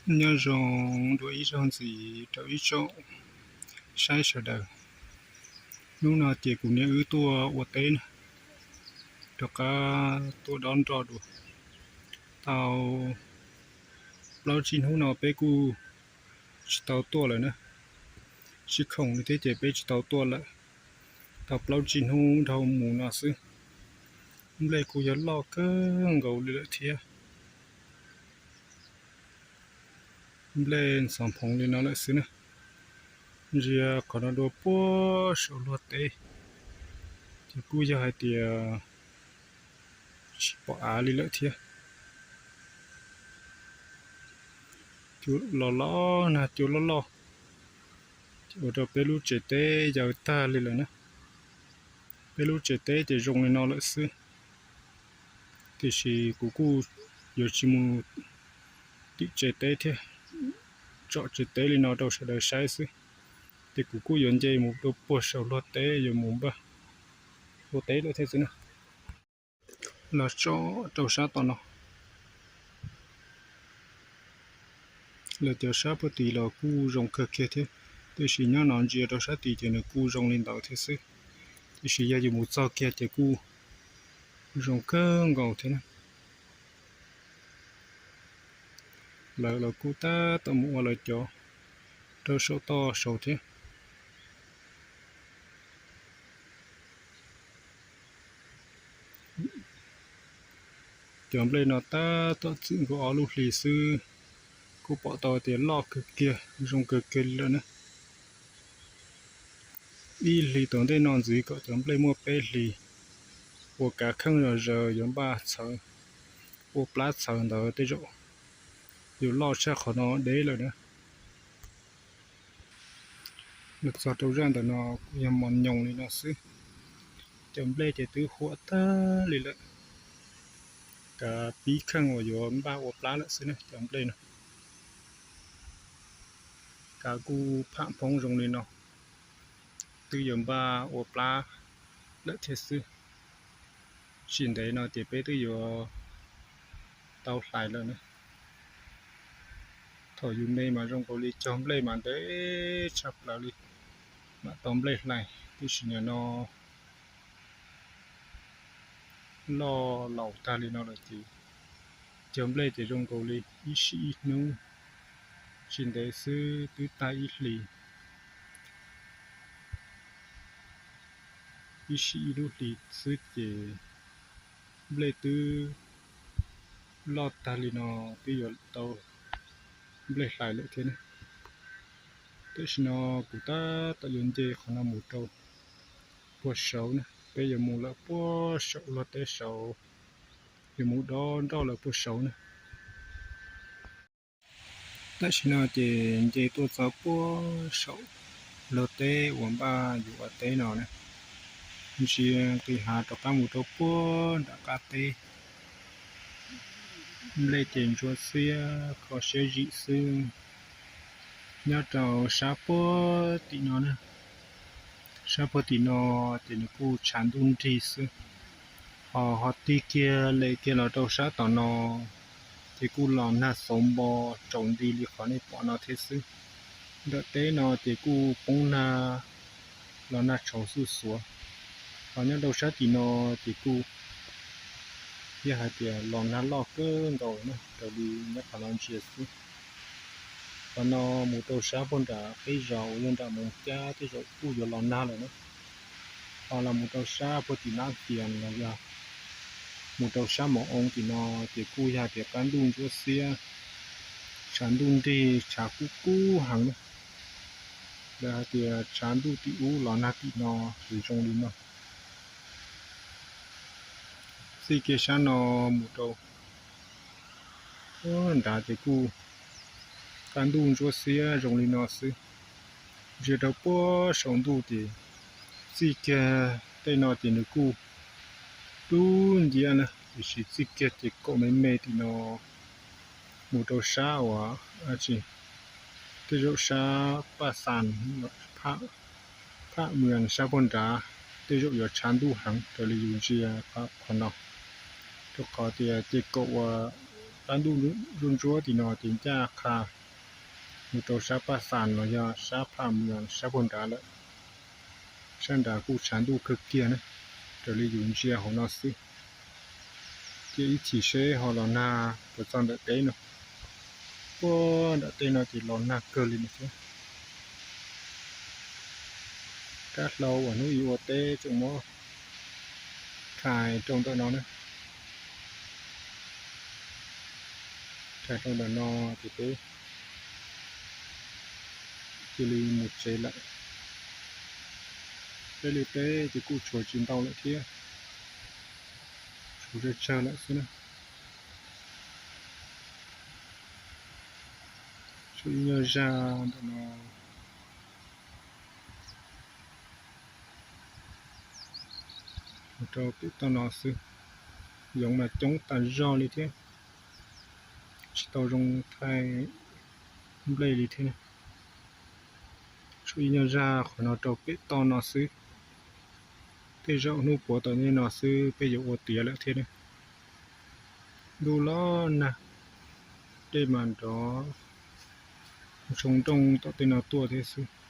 Nyob zoo dua ib zaug ntxiv rau ib tsoom saib sawv daws. Hnub no ces kuv niam wb tuaj ua teb na, rov qab tuaj dob nroj dua. Tau plaub tsib hnub no peb kuj tsis tau tuaj lawm na, sib khoom li thiab ces peb tsis tau tuaj lawm. Tau plaub tsib hnub dhau mus no xwb, nplej kuj yog loj kawg nkaus li lawm thiab. Nplej ntxhov phoov li no lawm xwb na. Ntsia qhov no dua puag saum luag teb, ces kuj yog hais tias tsis pom av li lawm thiab. Cua los los na, cua loj loj, ces ua rau peb lub tsev teb yawg tag li lawm na. Peb lub tsev teb ces zoo li no lawm xwb, tiam sis kuv kuj yuav tsis mus tim tsev teb thiab, tsom tsev teb li no rau sawv daws saib xwb. Ces kuv kuj yuav nce mus rau puag saum luag teb yuav mus npaj ua teb lawm thiab xwb na. Los tsom rau sab tom no, lawv cov sab puag tim los kuj zoo kawg kiag thiab, tiam sis nyob no ntsia rau sab tid ces nws kuj zoo li ntawd thiab xwb, tiam sis yog yus mus txog kiag ces kuj zoo kawg nkaus thiab na. Lawv los kuj tab tom mus ua lawv cov rau saum toj saud thiab. Cov nplej no tab tom txwm nkaus ob lub hlis xwb, kuj pom tau tias loj kawg kiag zoo kawg kiag li lawm na. Ib hlis tom ntej no ntxiv kom cov nplej muaj peb hlis, ua kav kheej zog zaws yuav npaj txhawv, ua plab txhawv ntawd tej zaum yuav loj tshaj qhov no deb lawm na. Los txog rau zaj ntawm no kuj yog mos nyoos li no xwb. Cov nplej ces twb huam tag li lawm, kav pib kheej uas yuav npaj ua plab lawm xwb na cov nplej no. Kav kuj pham phoob zoo li no, twb yuav npaj ua plab lawm thiab xwb. Tsis ntev no ces peb twb yuav tau hlais lawm na. Thaum yus me mas zoo nkaus li cog nplej mas ntev tshaj plaws li, mam tau nplej hlais, tiam sis nim no loj laus tag li no lawm ces cog nplej ces zoo nkaus li ib sij ib hnub, tsis ntev xwb twb tag ib hlis, ib sij ib lub hlis xwb ces nplej twb loj tag li no, twb yuav tau nplej hlais lawm thiab ne. Tam sim no kuv tab tom yuav nce qhov no mus rau puag saud na, peb yuav mus lawm puag saum luag teb saud, yuav mus dob nroj lawm puag saud na. Tam sim no ces nce tuaj txog puag saum luag teb uas npaj yuav ua teb no na, ntsia nqis hav rov qab mus rau puag nram qab teb. Nplej ces ntsuab xiab kho siab zim xwb. Nyob rau sab puag tim no na, sab puag tim no ces nws kuj tshav ntuj nrig xwb, ho ho tig kiag lem kiag los rau sab tom no ces kuj los nag xauv npo tsaus nti li qhov nej pom no thiab xwb. Ntawm teb no ces kuj poob nag, los nag tshauv xuj xuav. Ho nyob rau sab tim no ces kuj yog hais tias los nag loj kawg nkaus na, raws li nyob qhov no ntsia xwb. Qhov no mus rau sab puag nram qib zos uas yog nram Moos Cab tej zaum kuj yuav los nag lawm na. Ho los mus rau sab puag tim Nab Tias los yog mus rau sab Moos Oo tim no ces kuj yog hais tias qab ntuj ntsuab xiab, tshav ntuj nrig, tshav kub kub heev na. Lawv hais tias tshav ntuj tim ub los nag tim no ces zoo li no. Txij kiag sab no mus rau nrad ces kuj qab ntuj ntsuab xiab zoo li no xwb. Ntsia rau puag saum ntuj ces txij kiag tej no ces nws kuj dub nciab na, tiam sis txij kiag ces kaum me me tim no mus rau sab uas, tsis, tej zaum sab Paj Xas, Phaj Mws sab puag nrad, tej zaum yuav tshav ntuj heev raws li yus ntsia qhov no, rau qhov tias ces kaum uas Qab ntuj ntsuab ntsuab tim no ces ncaj qha mus rau sab Paj Xas los yog sab Phaj Mws sab puag nrad lawm. Sab nrad kuj tshav ntuj kawg kiag na, raws li yus ntsia hauv no xwb. Ces ib chim seb ho los nag puas txog ntawm teb no. Puag nram teb no ces los nag kawg li no thiab. Kab hlau uas hnub ib ua teb tseem muab rhais rau ntawm no na. Rhais rau ntawm no ces peb cia li mus tsev lawm. Peb li peb ces kuj tshuav tsis ntau lawm thiab, tshuav tsawg tsawg lawm xwb na. Tshuav ib nyuag zaj ntawm no mus rau pem toj no xwb. Yoov mas coob tas zog li thiab, tsis tau zoo thaij nplej li thiab. Tshuav ib nyuag zaj qhov no rau pem toj no xwb. Tej zaum hnub puav tom ntej no xwb peb yuav ua tiav lawm thiab ne. Ntuj los nag, dej mas nrov ntsoog nrooj tom tej no tuaj thiab xwb.